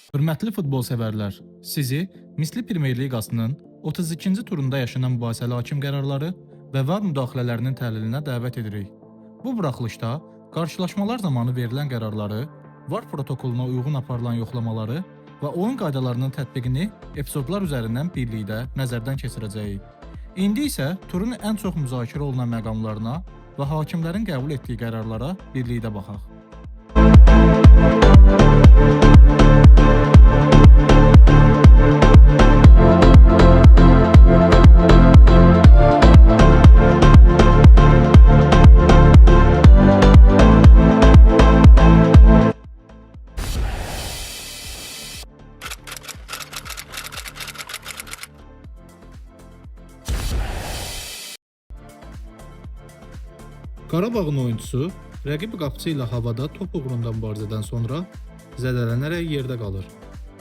Hörmətli futbol sevərlər, sizi Misli Premyer Liqasının 32-ci turunda yaşanan mübahisəli hakim qərarları və VAR müdaxilələrinin təhlilinə dəvət edirik. Bu buraxılışda qarşılaşmalar zamanı verilən qərarları, VAR protokoluna uyğun aparılan yoxlamaları və oyun qaydalarının tətbiqini epizodlar üzərindən birlikdə nəzərdən keçirəcəyik. İndi isə turun ən çox müzakirə olunan məqamlarına və hakimlərin qəbul etdiyi qərarlara birlikdə baxaq. Qarabağın oyunçusu rəqib qapıçı ilə havada top uğrunda mübarizədən sonra zədələnərək yerdə qalır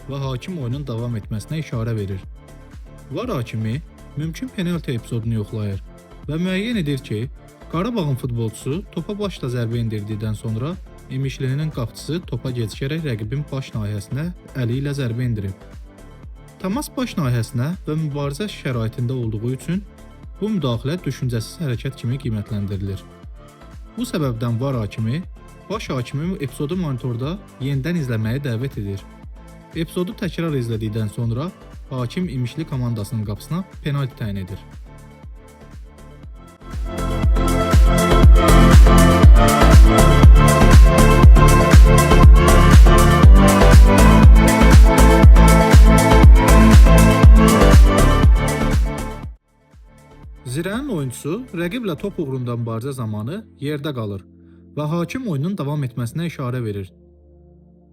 və hakim oyunun davam etməsinə işarə verir. VAR hakimi mümkün penalti epizodunu yoxlayır və müəyyən edir ki, Qarabağın futbolçusu topa başla zərbə endirdikdən sonra İmişlinin qapıçısı topa gecikərək rəqibin baş nahiyəsinə əli ilə zərbə endirib. Təmas baş nahiyəsinə və mübarizə şəraitində olduğu üçün bu müdaxilə düşüncəsiz hərəkət kimi qiymətləndirilir. Bu səbəbdən VAR hakimi baş hakimi epizodu monitorda yenidən izləməyə dəvət edir. Epizodu təkrar izlədikdən sonra hakim İmişli komandasının qapısına penalti təyin edir. Zirənin oyunçusu rəqiblə top uğrunda mübarizə zamanı yerdə qalır və hakim oyunun davam etməsinə işarə verir.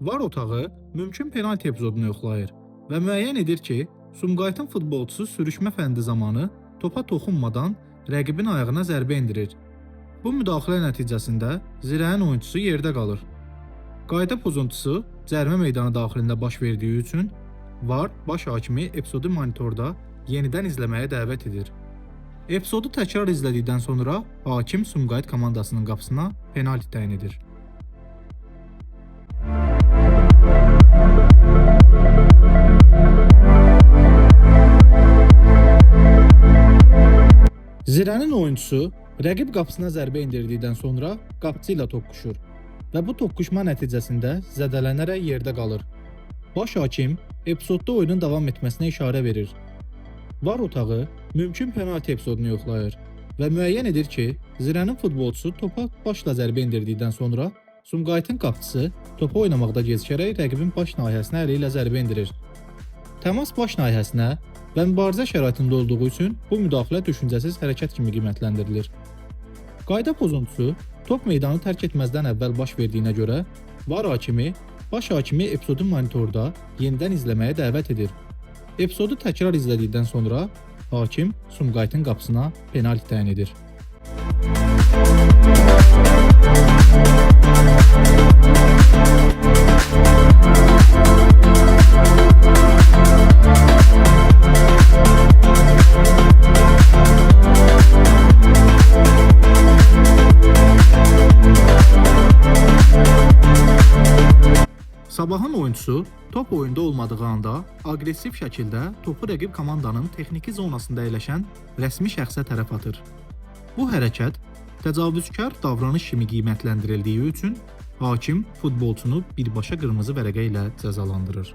VAR otağı mümkün penalti epizodunu yoxlayır və müəyyən edir ki, Sumqayıtın futbolçusu sürüşmə fəndi zamanı topa toxunmadan rəqibin ayağına zərbə endirir. Bu müdaxilə nəticəsində Zirənin oyunçusu yerdə qalır. Qayda pozuntusu cərimə meydanı daxilində baş verdiyi üçün VAR baş hakimi epizodu monitorda yenidən izləməyə dəvət edir. Epizodu təkrar izlədikdən sonra hakim Sumqayıt komandasının qapısına penalti təyin edir. Zirənin oyunçusu rəqib qapısına zərbə endirdikdən sonra qapıçı ilə toqquşur və bu toqquşma nəticəsində zədələnərək yerdə qalır. Baş hakim epizodda oyunun davam etməsinə işarə verir. VAR otağı mümkün penalti epizodunu yoxlayır və müəyyən edir ki, Zirənin futbolçusu topa başla zərbə endirdikdən sonra Sumqayıtın qapıçısı topu oynamaqda gecikərək rəqibin baş nahiyəsinə əli ilə zərbə endirir. Təmas baş nahiyəsinə və mübarizə şəraitində olduğu üçün bu müdaxilə düşüncəsiz hərəkət kimi qiymətləndirilir. Qayda pozuntusu top meydanı tərk etməzdən əvvəl baş verdiyinə görə VAR hakimi baş hakimi epizodu monitorda yenidən izləməyə dəvət edir. Epizodu təkrar izlədikdən sonra hakim Sumqayıtın qapısına penalti təyin edir. Sabahın oyunçusu top oyunda olmadığı anda aqressiv şəkildə topu rəqib komandanın texniki zonasında əyləşən rəsmi şəxsə tərəf atır. Bu hərəkət təcavüzkar davranış kimi qiymətləndirildiyi üçün hakim futbolçunu birbaşa qırmızı vərəqə ilə cəzalandırır.